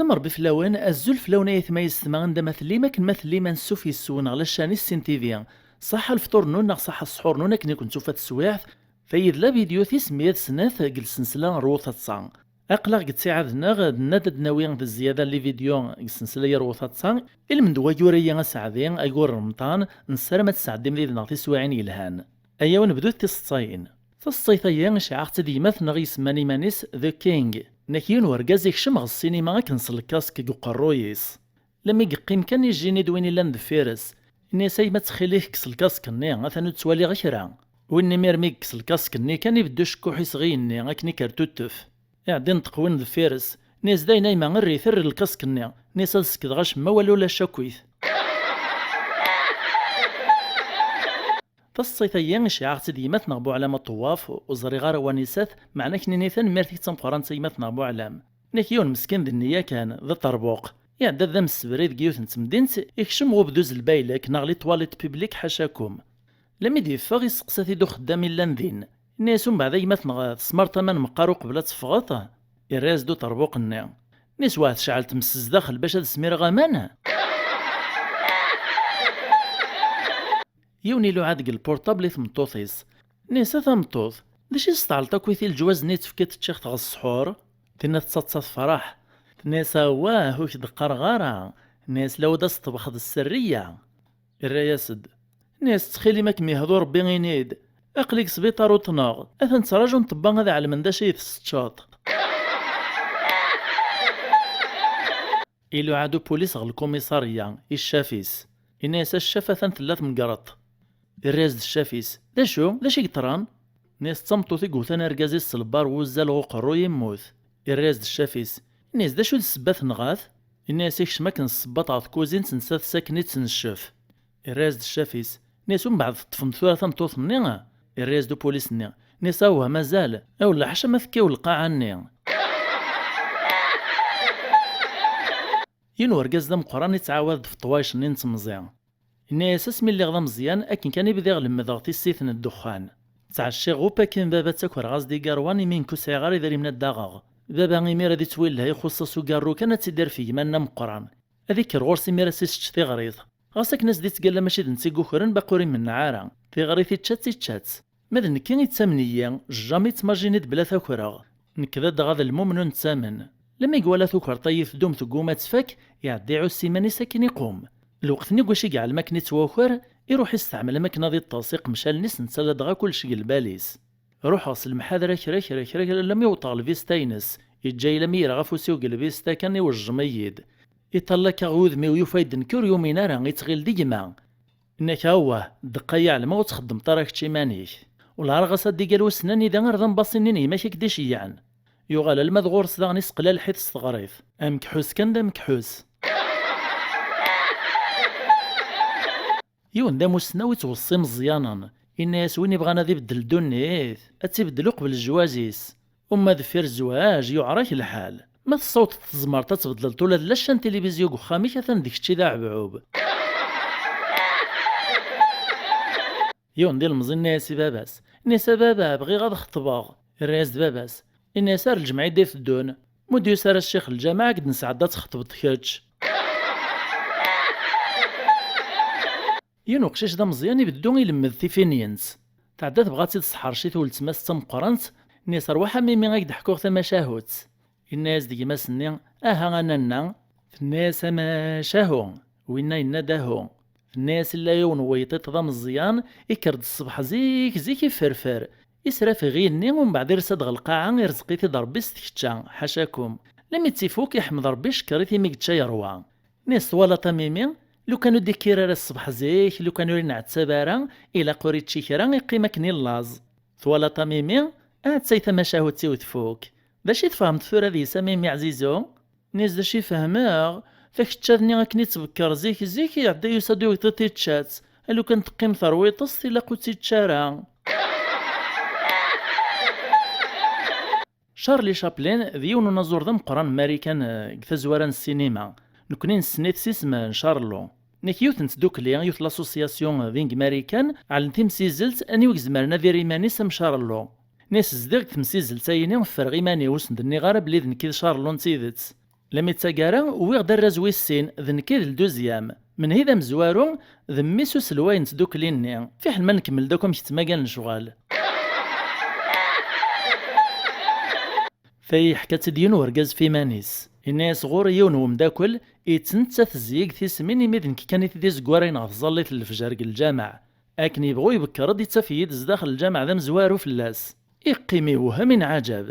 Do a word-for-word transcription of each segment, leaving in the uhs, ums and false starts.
Sslam Rebbi fell-awen, azul fell-awen ay atma yessetma, anda ma tellim, akken ma tellim, ansuf yes-wen ɣer la chaîne Issin T V. Ṣaḥa lefṭur-nwen neɣ ṣaḥa ṣṣḥur-nwen akken i ken-tufa teswiɛt. Tayi d la vidéo tis meyya d snat deg lsensla Rwu Taḍsa. Aql-aɣ deg ttiɛad-nneɣ, d-, nna-d ad d-nawi d zzyada n les vidéos deg lsensla Rwu Taḍsa, ilmend wayyur-agi aseɛdi, ayyur n Remḍan, nessaram ad tesɛeddim yid-neɣ tiswiɛin yelhan. Ayaw nebdu tiseḍsayin. Taseḍsayt-agi iceyyeɛ-aɣ-tt-id gma-tneɣ yessemman iman-is The King. Nnak yiwen urgaz ikcem ɣer ssinima akken s lkask deg uqerruy-is. Lami yeqqim kan ijji-nni d win illan deffir-s. Inna-yas: "A gma, ttxil-k, kkes lkask-nni, atan ur ttwaliɣ kra." Win imir mi yekkes lkask-nni kan, ibeddu ucekkuḥ-is ɣer yigenni akken ikertuttef. Iɛedda ineṭṭeq win deffir-s. Inna-yas: "Dayen a gma, err-it, err lkask-nni." Inna-yas: "Ad sekdeɣ acemma wala ulac akkit." Taseḍsayt-agi iceyyeɛ-aɣ-tt-id gma-tneɣ Buɛlam Aṭewwaf, ur ẓriɣ ara awanis-at, meɛna ad k-nini tanemmirt-ik d tameqqrant a gma-tneɣ Buɛlam. Nnak yiwen meskin d nniya kan, d aṭerbuq. Iɛedda-d d amsebrid deg yiwet n temdint, ikcem ɣer ubduz n lbaylek neɣ les toilettes publiques ḥacakum. Lami d-yeffeɣ, isteqsa-t-id uxeddam illan din. Inna-yas: "Umbeɛd a gma-tneɣ, tesmart aman meqqar uqbel ad teffɣeḍ?" Irra-yas-d uṭerbuq-nni. Inna-yas: "Wah, tecɛel tmes zdaxel bac ad smireɣ aman?" Yiwen iluɛa deg lpurṭabl i tmeṭṭut-is. Inna-yas: "A tameṭṭut, d acu i testeɛleḍ akkit i leǧwaz-nni i tefkiḍ ččiɣ-t ɣer ṣṣḥur?" Tinna tettaḍsa tefreḥ. Tenna-yas: "Awah, ur k-d-qqareɣ ara." Inna-yas: "Lawed ad s-tṭebxeḍ sserriya." Irra-yas-d. Inna-yas: "Ttxil-im, ad kem-yehdu Rebbi, ini-d. Aql-i deg sbiṭar uṭneɣ, atan ttraǧun ṭṭebba ad ɛelmen d acu i d-tesseččeḍ." Iluɛa-d upulis ɣer lkumiṣarya, i ccaf-is. Inna-yas: "A ccaf, atan tella temgerḍt." Irra-yas-d ccaf-is: "D acu? D acu i yeḍran?" Inna-yas: "D tameṭṭut i yewwten argaz-is s lbar n wuzzal ɣer uqerruy, yemmut." Irra-yas-d ccaf-is. Inna-yas: "D acu d ssebba tenɣa-t?" Inna-yas: "Ikcem akken s ssebbaṭ ɣer tkuzint, nettat sakken i tt-neccef." Irra-yas-d ccaf-is. Inna-yas: "Umbeɛd teṭṭfem tura tameṭṭut-nni?" Irra-yas-d upulis-nni. Inna-yas: "Awah, mazal. Awelleh ḥaca ma tekkiw lqaɛa-nni." Yiwen urgaz d ameqqran ittɛawad-d feṭṭwayec-nni n temẓi. Inna-yas: "Asmi lliɣ d ameẓyan, akken kan i bdiɣ lemmdeɣ tissit n ddexxan. Ttɛecciɣ ɣup akken baba ttakreɣ-as-d igarwan imi nekk ur sɛiɣ ara idrimen ad d-aɣeɣ. Baba imir ad ittwillah, ixuṣṣ-as ugarru kan ad tt-id-irfeg ma nna meqqran. Ad ikker ɣur-s imir ad s-isečč tiɣrit. Ɣas akken as-d-ittgalla mačči d netta i yukren, baqi ur imenneɛ ara. Tiɣrit ičča-tt, ičča-tt. Ma d nekki ittamen-iyi, jamais ittmajini-d bla takreɣ. Nekk d adɣaḍ lmumen ur nettamen." Lami iwala tukert-a i tdum tegguma ad tfak, iɛedda iɛuss iman-is akken iqum. Lweqt-nni deg wacu i yeɛlem akken ittwaker, iruḥ isteɛmel am akken ad iṭṭes, iqmec allen-is netta ladɣa kullec deg lbal-is. "Ruḥeɣ s lemḥadra kra, kra, kra, kra, alammi wwḍeɣ lvista-ines." Iǧǧa-yi lami yerɣa afus-iw deg lvista kan, iwejjem-iyi-d. Iṭallak-aɣ wudem-iw, yufa-yi-d nekk ur yumin ara, ittɣil d gma. Inna-k: "Awah, ddeqqa-yi ɛelmeɣ ur txeddmeḍ ara kečč iman-ik. Uleɛreɣ-as ad d-igal wissen anida ara d ambaṣi-nni n gma-k i k-d-iceyyɛen." Yuɣal alma d ɣur-s daɣen, iseqla lḥit s teɣrit. Amekḥus kan d amekḥus. Yiwen d amussnaw ittweṣṣi imeẓyanen. Inna-yas: "Win ibɣan ad ibeddel ddunit, ad tt-ibeddel uqbel zzwaǧ-is. Uma deffir zzwaǧ, yuɛer-ak lḥal. Ma tessawḍeḍ tzemreḍ ad tbeddleḍ ula d lacca n tilibizyu deg uxxam-ik, atan d kečč i d aɛebɛub." Yiwen d ilemẓi inna-yas i baba-s. Inna-yas: "A baba, bɣiɣ ad xeṭbeɣ." Irra-yas-d baba-s. Inna-yas: "Ar lǧemɛa i d-iteddun. Ma ur d-yusi ara ccix n lǧameɛ, ad k-d-nesɛedda ad txeṭbeḍ kečč." Yiwen uqcic d ameẓyan ibeddu ilemmed tifinyent. Tɛedda tebɣa ad tt-id-tesḥerci weltma-s d tameqqrant, inna-yas: "Rwaḥ a Mimi, ad k-d-ḥkuɣ tamacahut." Inna-yas-d gma-s-nni: "Aha a nanna." Tenna-yas: "Amacahu." Winna yenna-d: "Ahu." Tenna-yas: "Illa yiwen n weyṭiṭ d ameẓyan, ikker-d ṣṣbeḥ zik zik iferfer. Israf iɣi-nni, umbeɛd irsa-d ɣer lqaɛa, irzeq-it-id Rebbi s tkečča, ḥacakum. Lami tt-ifuk, iḥmed Rebbi, icekkeṛ-it imi yečča yerwa." Inna-yas: "Twalaḍ a Mimi, lukan ur d-ikkir ara ṣṣbeḥ zik, lukan ur inɛettab ara, ilaq ur ičči kra, iqqim akken i llaẓ. Twalaḍ a Mimi, aɛettay tamacahut-iw tfuk. D acu i tfehmeḍ tura deg-s a Mimi ɛzizu?" Inna-yas: "D acu i fehmeɣ? Takeččat-nni akken i tbekker zik zik, iɛedda yusa-d uyṭiṭ ičča-tt. Alukan teqqim terwiṭ-s, tilaq ur tt-ičči ara." Charlie Chaplin d yiwen unaẓur d ameqqran n Marikan, eh, deg tazwara n ssinima. Nekni nessen-it s isem n Charlot. Nek yiwet n tdukli, yiwet n l'association, eh, din deg Marikan, ɛellen timsizzelt, aniwa i izemren ad irr iman-is am Charlot. Nek zdiɣ deg temsizzelt-ayini, ffreɣ iman-iw, ur sen-d-nniɣ ara belli d nekk i d Charlot n tidet. Lami d taggara, wwiɣ-d arraz wis sin, d nekk i d lduzyam. Menhi d amezwaru, d mmi-s uselway n tdukli-nni. Fiḥel ma nkemmel-d akk amek ttmagan lecɣal. Tayi yeḥka-tt-id yiwen urgaz f iman-is. Inna-yas ɣur-i yiwen wemdakel, yettnettat zzig tismin imi d nekk kan i t-id-izegwarayen ɣef tẓallit n lefjer deg lǧameɛ. Akken yebɣu ibekker-d, ittaf-iyi-d zdaxel lǧameɛ d amezwaru fell-as. Iqqim iwhem inɛaǧab.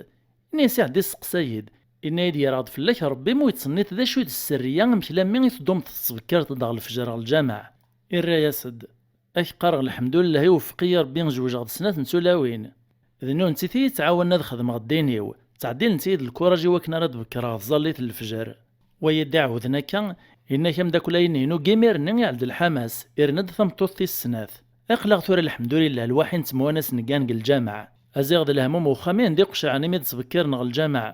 Inna-yas iɛeddi isteqsa-yi-d. Inna-yi-d yerɣ-d fell-ak Rebbi mu yettsenniṭ d acu i d sserriya amek lammi i teddumt tettbekkireḍ-d ɣer lefjer ɣer lǧameɛ. Irra-yas-d. Ad k-qqareɣ lḥemdullah iwefeq-iyi Rebbi zewjeɣ d snat n tulawin. D nunti i yi-yettɛawanen ad xedmeɣ ddin-iw, ttɛeddilent-iyi-d lkuraj i wakken ara d-bekkreɣ tẓallit n lefjer. Wa i d-iɛawden akka, yenna-k ameddakel-ayi-inu deg imir-nni iɛeld lḥamas, irna-d tameṭṭut tis snat. Aql-aɣ tura lḥemdulillah lwaḥi n temwanas neggan deg lǧameɛ. Aziɣ d lehmum uxxam i n-d-iqecɛen imi d-ttbekkiren ɣer lǧameɛ.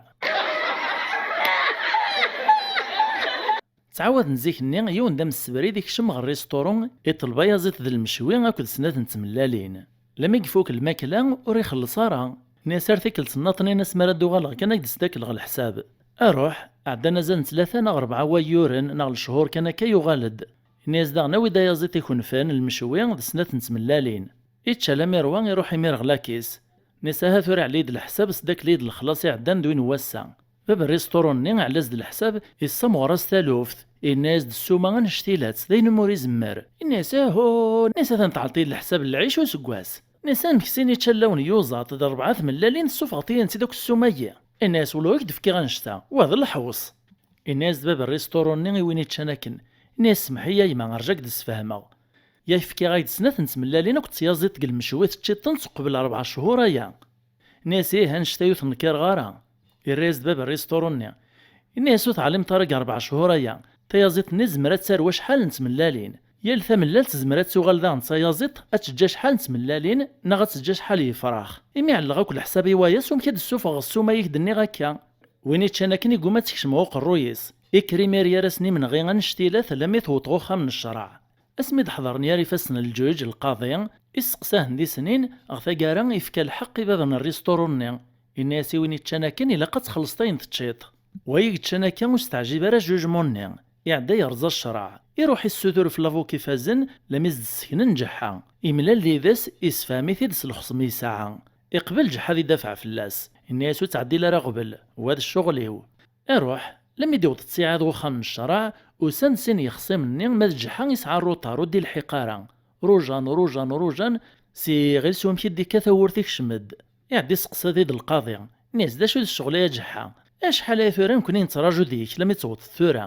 Ttɛawaden zik-nni, yiwen d amessebrid ikcem ɣer rrisṭuru, iṭleb ayaẓiḍ d lmecwi akked snat n tmellalin. Lami ifuk lmakla, ur ixelleṣ ara. Nni-as ar tikkelt nnaṭnin asmi ara d-uɣaleɣ kan ad k-d-sdakleɣ leḥsab. Aruḥ, ɛeddan azal n tlata neɣ rebɛa wayyuren neɣ lechur kan akka yuɣal-d. Nni-as daɣen awi-d ayaẓiḍ ikunfen, lmecwi d snat n tmellalin. Ičča lami rwa, iruḥ imir ɣlak-is. Nni-as aha tura ɛli-d leḥsab, sdakel-iyi-d lexlaṣ iɛeddan d win n wass-a. Bab n rrisṭuru-nni ɛla-s-d leḥsab, issamɣer-as taluft, inna-yas-d ssuma annect-ilatt, d ayen umi ur izemmer. Inna-yas ahu, nni-as atan tɛelṭ-iyi-d leḥsab n lɛic useggas. Nni-as amek sin iččallawen n yuẓaṭ d rebɛa tmellalin tessufɣeḍ-iyi-tent-id akk ssuma-yi? Inna-yas wala ur k-d-fkiɣ annect-a, wa d leḥwes. Inna-yas-d bab n rrisṭuru-nni i win iččan akken. Inna-yas semmeḥ-iyi a yemma, rju ad k-d-sfehmeɣ. Yak fkiɣ-ak-d snat n tmellalin akked tyaẓiḍt deg lmecwi teččiḍ-tent qbel rebɛa cchur aya. Inna-yas ih, annect-a ur t-nkireɣ ara. Irra-yas-d bab n rrisṭuru-nni. Inna-yas ur teɛlimeḍ ara deg rebɛa cchur aya, tayaẓiḍt-nni tezmer ad tarew acḥal n tmellalin. Yal tamellalt tezmer ad tuɣal daɣen d tayaẓiḍt, ad teǧǧ acḥal n tmellalin, neɣ ad teǧǧ acḥal n yefrax. Imi ɛelleɣ akk leḥsab i waya, s wamek ad d-ssufɣeɣ ssuma i k-d-nniɣ akka? Win iččan akken iguma ad tekcem ɣer uqerruy-is. Ikker imir gar-asen imenɣi annect-ilat, lami tewweḍ ɣer uxxam n ccreɛ. Asmi d-ḥeḍren gar ifassen n lǧuǧ, lqaḍi, isteqsa-ten di snin, ɣer taggara ifka lḥeqq i bab n rrisṭuru-nni. Inna-yas i win iččan akken ilaq ad txellṣeḍ ayen teččiḍ. Wa i yeččan akka ur s-teɛjib ara jugement-nni. Iɛedda yerẓa ccreɛ. Iruḥ issutur f lavuka ifazen, lami s-d-sseknen Ǧeḥḥa. Imlal did-s, issefhem-it-id s lexṣem yesɛa. Iqbel Ǧeḥḥa ad idafeɛ fell-as. Inna-yas ur ttɛeddil ara ɣbel, wa d ccɣel-iw. Iruḥ, lami d-iwweḍ ttiɛad ɣer uxxam n ccreɛ, usan-d sin yexṣimen-nni ma d Ǧeḥḥa yesɛa rruṭar ur d-ilḥiq ara. Rujan, rujan, rujan, s yiɣil s wamek i d-ikka tawwurt ikcem-d. Iɛedda isteqsa-t-id lqaḍi, inna-yas d acu d ccɣel-a a Ǧeḥḥa? Acḥal aya tura nekni nettraǧu deg-k lami d-tewwḍeḍ tura.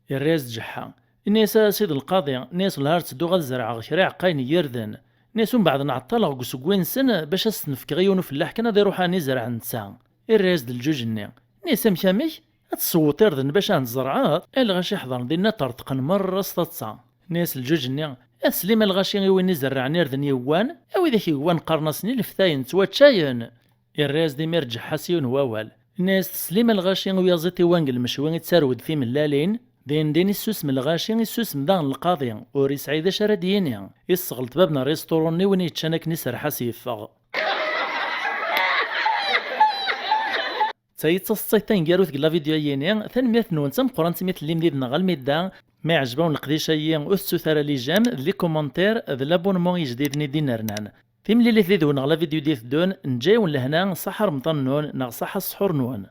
Irra-yas-d Ǧeḥḥa, inna-yas a sidi lqaḍi, inna-yas lhar ttedduɣ ad zerɛeɣ kra iɛeqqayen n yirden. Inna-yas umbeɛd nɛeṭṭaleɣ deg usegwi-nsen bac ad s-ten-fkeɣ i yiwen ufellaḥ kan ad iruḥ ad izreɛ netta. Irra-yas-d lǧuǧ-nni, inna-yas amek amek? Ad tessewweḍ irden bac ad ten-tzerɛeḍ? A lɣaci ḥeḍren dinna ṭerṭqen merra s taḍsa. Inna-yas lǧuǧ-nni, a teslim a lɣaci i win izerrɛen irden yewwan? A widak yewwan qqaren-asen ileftayen ttwaččayen. Irra-yas-d imir Ǧeḥḥa s yiwen wawal. Inna-yas teslim a lɣaci i uyaẓiḍ iwan deg lmecwi i d-tarew-d timellalin? Din din issusem lɣaci, issusem daɣen lqaḍi, ur isɛi d acu ara d-yini. Isseɣleṭ bab n rrisṭuru-nni win yeččan akken iserreḥ-as yeffeɣ. D tayi d taseḍsayt taneggarut deg la vidéo-yini, tanemmirt-nwen d tameqqrant imi tellim did-neɣ almi d da. Ma iɛjeb-awen leqdic-ayi, ur tettut ara les j'aime d les commentaires d l'abonnement ijdiden i d-inernan. Timlilit did-wen ɣer la vidéo d-iteddun, nǧa-yawen lehna, ṣaḥa remḍan-nwen neɣ ṣaḥa ssḥur-nwen.